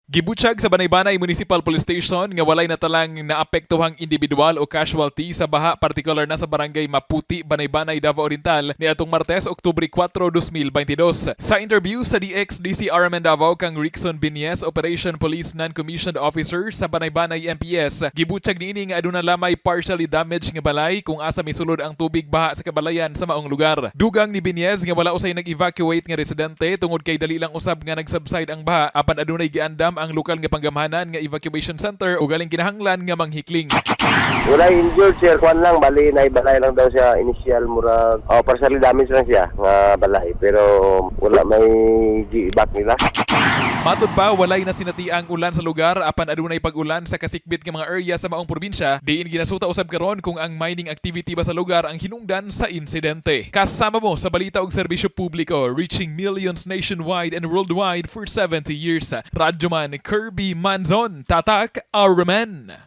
Gibutyag sa Banay-Banay Municipal Police Station nga walay natalang naapektuhang individual o casualty sa baha, partikular na sa Barangay Maputi, Banay-Banay, Davao Oriental niadtong Martes, Oktubre 4, 2022. Sa interview sa DXDC RMN Davao kang Rickson Binies, Operation Police Non-Commissioned Officer sa Banay-Banay MPS, gibutyag niini nga aduna lamay partially damaged nga balay kung asa misulod ang tubig baha sa kabalayan sa maong lugar. Dugang ni Binies nga wala usay nag-evacuate nga residente tungod kay dali lang usab nga nag-subside ang baha, apan adunay giandam ang lokal nga panggamhanan nga evacuation center o galing kinahanglan nga manghikling. Wala injured, sir, kwan lang, bali na balay lang daw siya initial, murag oh, partially damage lang siya nga balay, pero wala may gi-evac nila. Matod pa, walay na sinatiang ulan sa lugar apan adunay pag-ulan sa kasikbit nga mga area sa maong probinsya, diin ginasuta usab karon kung ang mining activity ba sa lugar ang hinungdan sa insidente. Kasama mo sa balita og serbisyo publiko, reaching millions nationwide and worldwide for 70 years. Radyoman Kirby Manzon, Tatak, RMN.